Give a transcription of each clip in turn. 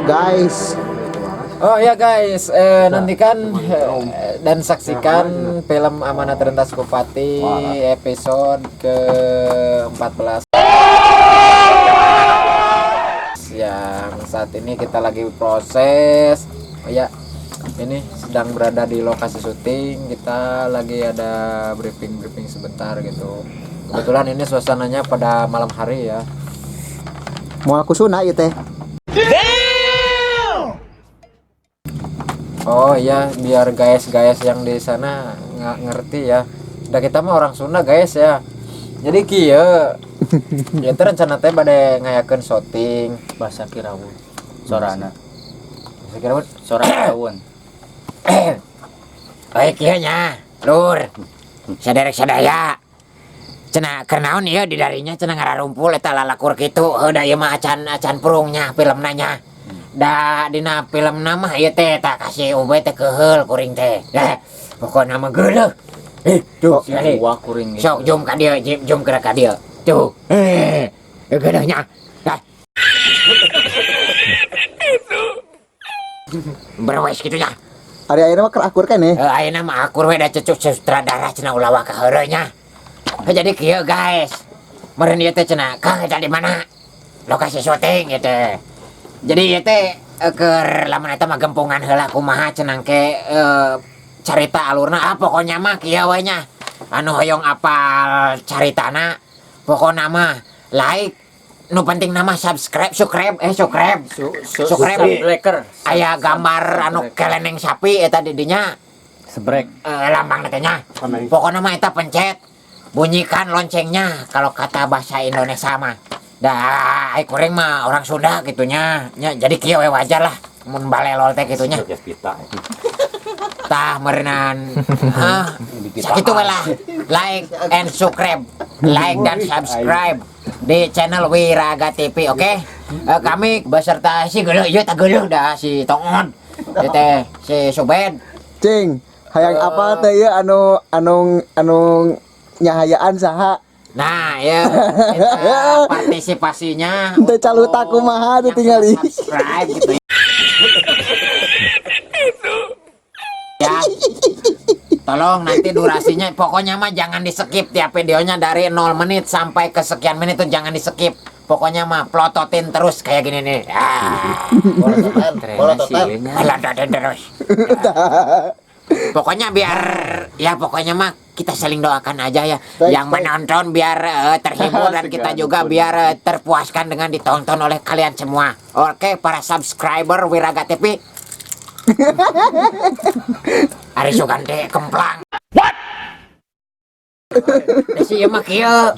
Guys. Oh ya guys, nantikan dan saksikan film Amanat Rentas Bupati episode ke-14 yang saat ini kita lagi proses. Oh ya, ini sedang berada di lokasi syuting. Kita lagi ada briefing-briefing sebentar gitu. Kebetulan ini suasananya pada malam hari ya. Moal kusuna ieu teh. Oh iya, biar guys-guys yang di sana nggak ngerti ya. Udah kita mah orang Sunda guys ya. Jadi kieu. Ya teh rencana teh bade ngayakeun syuting. Bahasa Kirawun. Sorana. Saya kira Sora Kirawun. Baik kieu nya, Lur. Saderek sadaya. Cenah keur naon ieu di darinya cenah ngararumpul eta lalakur kitu. Heuh da ieu mah acan purungnya filmna nya. Da dina filmna mah ieu teh tah kasih ube teh keuheul kuring teh. Pokona mah geuleuh. Tuh, sekali. Wah kuring Sok jom ka dieu, jom geura ka dieu. Tuh. Geuleuhnya. Dah. Berwes kitu nya. Ari ayeuna mah keur akur keneh. Ayeuna mah akur we da cecuk sutradara cenah ulah waka heureuy nya. Jadi kieu guys. Meureun ieu teh cenah, Kang eta di mana? Lokasi syuting ieu teh. Jadi ieu teh keur lamun eta mah gempungan heula kumaha cenah ke carita alurna, pokoknya mah kieu we nya. Anu hoyong apal caritana pokona mah like, nu penting nama subscribe, subscribe, subscribe. Subscribe. Breaker. Aya gambar anu keleneng sapi eta di dinya. Sebrek. Lambang teh nya. Pokoknya mah eta pencet, bunyikan loncengnya kalau kata bahasa Indonesia mah. Dah, ai kuring mah orang Sunda gitunya. Nya, jadi kieu we wajar lah mun balelol teh gitunya. Tah meureunan. Hah, sakitu we lah. Like and subscribe. Like dan subscribe di channel Wiraga TV, oke? Kami beserta si geuleuh ieu tah geuleuh dah si Tongon. Ieu teh si Subed. Cing, hayang apa teh ieu anu nyahayaan saha? Nah, ya kita partisipasinya Teh caluta kumaha teh tingali. Subscribe gitu ya. Tolong nanti durasinya pokoknya mah jangan di-skip tiap videonya dari 0 menit sampai ke sekian menit tuh jangan di-skip. Pokoknya mah plototin terus kayak gini nih. Plototin terus. Pokoknya biar ya pokoknya mah kita saling doakan aja ya. Baik, yang baik. menonton biar terhibur dan kita juga biar terpuaskan dengan ditonton oleh kalian semua. Oke, para subscriber Wiraga TV. Ari Sugante kemplang. What? Si ieu mah kieu.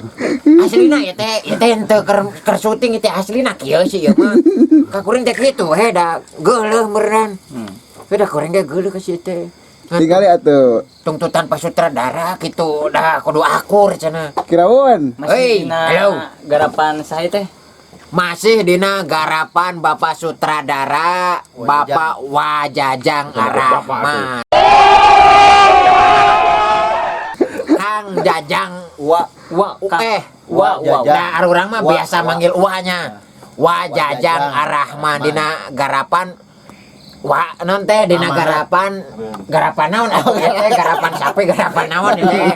Aslina ieu teh henteu keur syuting ieu teh aslina kieu si ieu mah. Ka kuring teh kitu he da geuleuh meureun. Heh da kuring ge geuleuh ka si ieu teh. Tingali atuh. Tuntutan Pak Sutradara gitu dah kudu akur cenah. Kirawun. Masih Hei, dina halo. garapan saha teh? Masih dina garapan Bapak Sutradara Bapak Wajajang Arahman. Kang Jajang Wa wa wa wa. Nah, urang mah Wa, biasa wa. manggil uanya. Wajajang Arahman dina garapan wa non teh dina garapan garapan naon atuh ieu teh garapan sapi garapan naon ieu teh.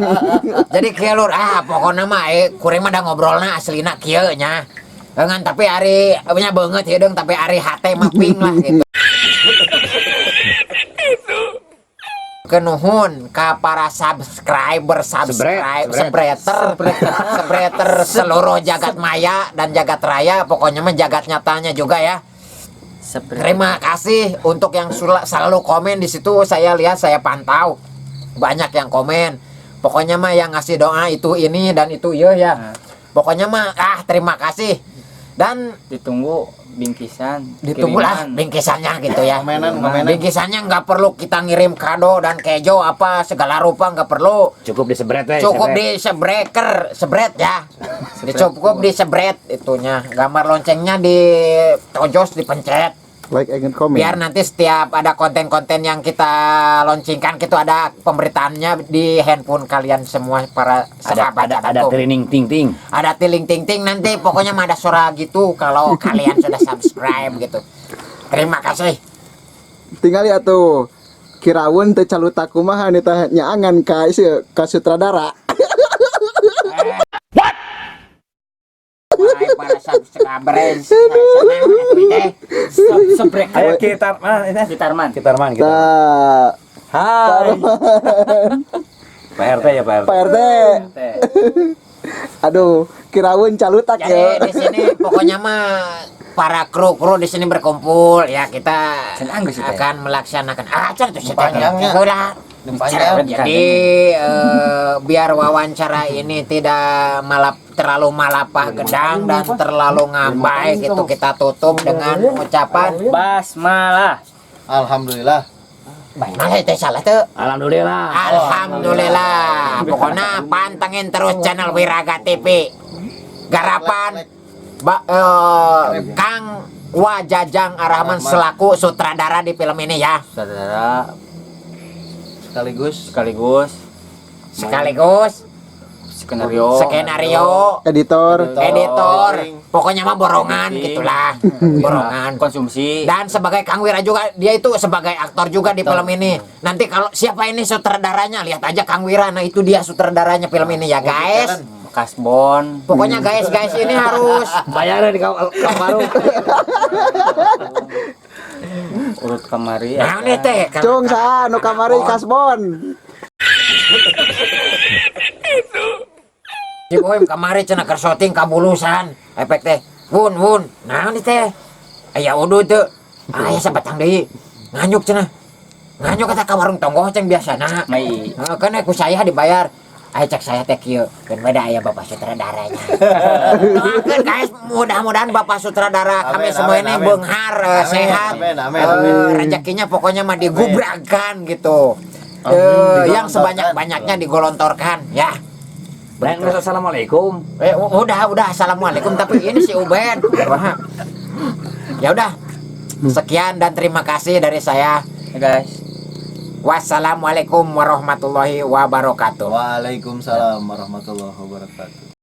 Jadi kieu lur, pokona mah kuring mah da ngobrolna aslina kieu nya. Ngan tapi ari nya beungeut hideung tapi ari hate mah ping lah gitu. Kenuhun ka para subscriber, subscribe, sebreter, sebreter seluruh jagat maya dan jagat raya, pokoknya mah jagat nyatanya juga ya. Sebret. Terima kasih untuk yang selalu komen di situ, saya lihat, saya pantau. Banyak yang komen. Pokoknya mah yang ngasih doa itu ini dan itu iya ya. Pokoknya mah terima kasih. Dan ditunggu bingkisan. Ditunggulah kiriman. Bingkisannya gitu ya. Komenan, komenan. Bingkisannya nggak perlu kita ngirim kado dan kejo apa segala rupa nggak perlu. Cukup di sebret ya. Cukup di sebreker, sebret ya. Cukup di sebret itunya. Gambar loncengnya di tojos dipencet. Like and comment. Biar nanti setiap ada konten-konten yang kita launchingkan gitu ada pemberitaannya di handphone kalian semua para sahabat. Ada training ting ting. Ada tiling ting ting nanti pokoknya mah ada suara gitu kalau kalian sudah subscribe gitu. Terima kasih. Tingali atuh. Kiraun teh caluta kumaha nih teh nyaangan ka ieu ka sutradara. Wahai para subscribers, teh. Sebrek. Ayo kita mana ini? Gitarman. Kitarman kita. Tah, Hai. Pak RT ya, Pak RT. Pak RT. Teh. Aduh, kiraun calutak Jadi ya. di sini pokoknya mah para kru-kru di sini berkumpul ya, kita Can anggeus sih, teh. Akan melaksanakan acara tuh sih, teh. Panjangnya. Udah. Panjang. Jadi biar wawancara ini tidak malap terlalu malapah gedang dan terlalu ngabai gitu, kita tutup dengan ucapan Basmalah. Alhamdulillah. Malah itu salah tuh. Alhamdulillah. Alhamdulillah. Pokoknya pantengin terus channel Wiraga TV. Garapan Kang Wajajang Arahman selaku sutradara di film ini ya. Saudara Sekaligus sekaligus Sekaligus skenario. Skenario, Editor. Editor, pokoknya mah borongan Editing. Gitulah, borongan. Konsumsi. Dan sebagai Kang Wira juga, dia itu sebagai aktor juga di film ini. Nanti kalau siapa ini sutradaranya, lihat aja Kang Wira. Nah, itu dia sutradaranya film ini ya, guys. Kasbon. Pokoknya guys, guys ini harus Bayarnya di kau baru. Urut kamari. Nah, ini teh. Cung saha nu kamari kasbon. Si Boy kamari cenah keur syuting kabulusan. Efek teh. Wun wun. Nah, ini teh. Aya udu teu. Aya sabatang deui. Nganyuk cenah. Nganyuk kata ka warung tonggoh ceng biasana. Mai. Heeh, kan ku saya dibayar. Aya cek saya teh kieu, keun beda aya bapak sutradaranya. Doakeun guys, mudah-mudahan bapak sutradara kami Amin, semua amin, ini amin. beunghar, Amin, sehat. amin, amin, amin. Rezekinya pokoknya mah digubrakan gitu. Yang sebanyak-banyaknya digolontorkan ya. Lain geus assalamualaikum. Eh, udah assalamualaikum, tapi ini si Ubed. Wah. Ya udah. Sekian dan terima kasih dari saya. Ya, guys. Wassalamualaikum warahmatullahi wabarakatuh. Waalaikumsalam warahmatullahi wabarakatuh.